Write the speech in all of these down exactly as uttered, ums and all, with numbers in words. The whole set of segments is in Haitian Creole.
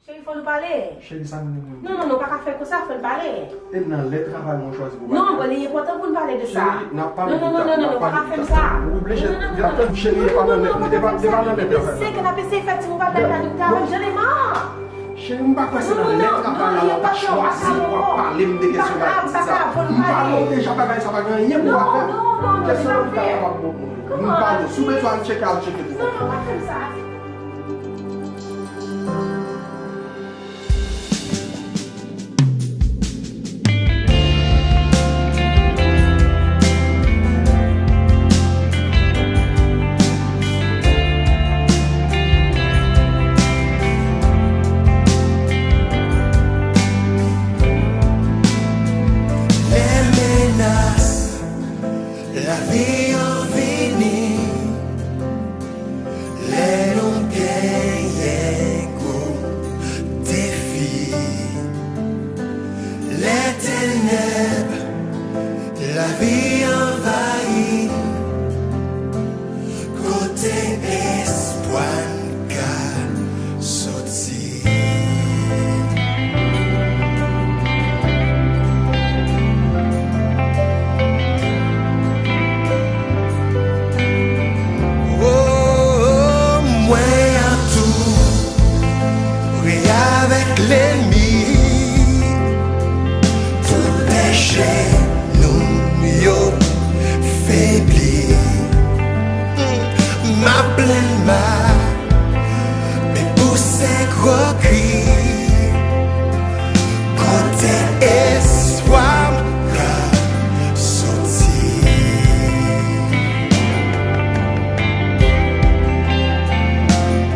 Cheri, fò nou pale. Cheri, sa nou menm? Non, non, non, pa ka fè konsa, fò n pale. E nan lè travay mwen chwazi pou pale. Non, bon, li enpòtan pou n pale de sa. Cheri, n ap pale pita, n ap pale pita. Non, non, non, non, non, pa ka fè m sa. Ou oblije, cheri, e pa nan lè, e pa, e pa nan lè travay la. Se ke n ap eseye fè ti ou pa travay, travay, Jeanne Emma. Cheri, m pa kwè se nan lè travay la w ap chwazi pou w ap pale m de kesyon batistizan. M pale w deja, bagay sa pa gen anyen pou w a fè. Kesyon lopital la p ap bon pou mwen. M pale w. Si w bezwen al tcheke, al tcheke tou. Non, non, pa fè m sa. Lè menas lavi an vini, lè nou genyen gwo defi, lè tenèb lavi anvayi, kote espwa n ka soti? Oh, mwen antoure avèk lènmi, tout peche nou yo febli. M ap plenn ma men pou se gwo kri, kote espwa m ka soti?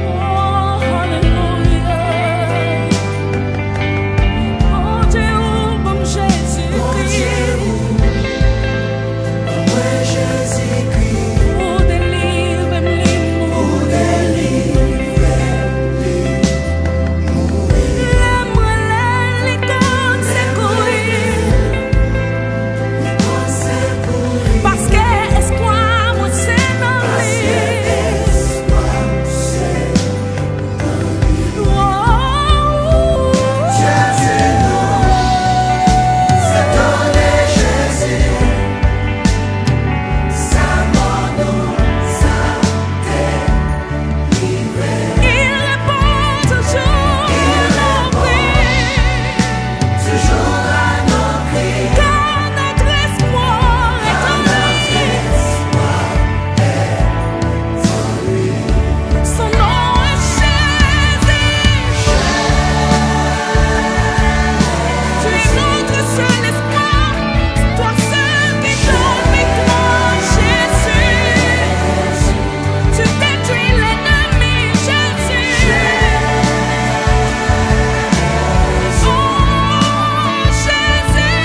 Oh, alelouya. Bondye ou ban m Jezikri. Bondye ou ban mwen Jezikri. Ou delivre m, li mouri. Ou delivre m, li mouri. Lè m rele l, li konn sekouri. Li konn sekouri. Paske espwa mwen se nan li. Paske espwa mwen se nan li. Jezi nou, se nan non Jezi, sa mò nou, sa delivre. Il répond toujours à nos cris. Toujours à nos cris. Car notre espoir est en lui. Son nom est Jésus. Tu es notre seul espoir. Toi seul qui donne victoire, Jésus. Tu détruis l'ennemi, Jésus. Oh, Jésus.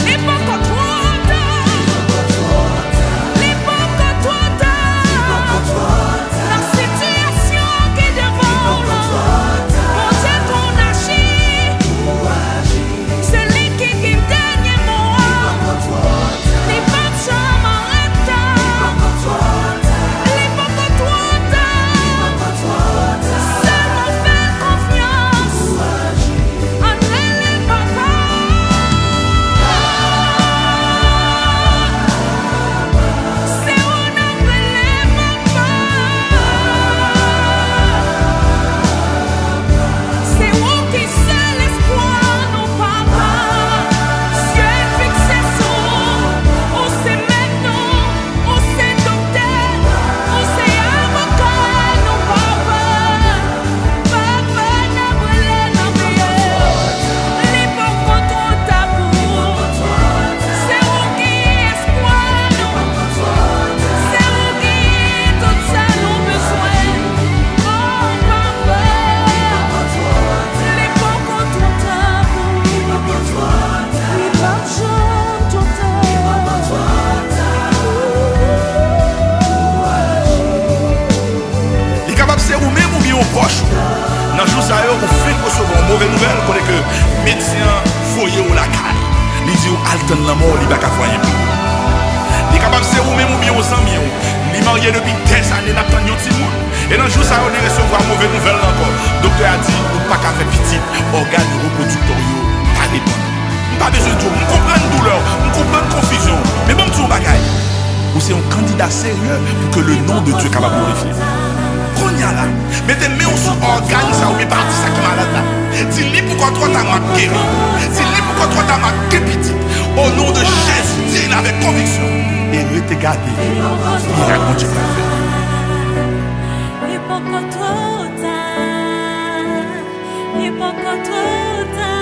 Li poko twò ta. Li poko twò ta. Nan sitiyasyon ki devan w lan, Bondye konn aji. Se li ki gen dènye mo a. Li p ap janm an reta. Li poko twò ta. Sèlman fè l konfyans. Ann rele papa. Se ou n ap rele papa. Se ou ki sèl espwa nou, papa. Zye fikse sou ou, ou se mèt nou, ou se doktè, ou se avoka nou, papa. Papa, n ap rele nan men w. Li poko twò ta pou ou. Se ou ki espwa nou. Se ou ki tout sa nou bezwen. Oh, papa. Li poko twò ta pou ou. Li p ap janm twò ta. Li kapab se ou menm oubyen yon pwòch ou. Nan jou sa yo, ou fenk resevwa yon move nouvèl kote ke medsen an voye w lakay. Li di w al tann lanmò, li pa ka fè anyen pou ou. Li kapab se ou menm oubyen yon zanmi w. Li marye depi dèzane. N ap tann yon timoun. E nan jou sa yo, li resevwa move nouvèl la ankò. Doktè a di, ou pa ka fè pitit, ògàn repwodiktè w yo pa reponn. M pa bezwen di w, m konprann doulè w, m konprann konfizyon w. Men ban m di w yon bagay. Ou se yon kandida serye pou ke le non de Dye kapab glorifye. Kounye a la, mete men w sou ògàn sa oubyen pati sa ki malad la. Di li poko twò ta, m ap geri. Di li poko twò ta, m ap gen pitit. O non de Jezi, di l avèk konviksyon. E rete gade mirak Bondye pral fè. Li poko twò ta. Li poko twò ta.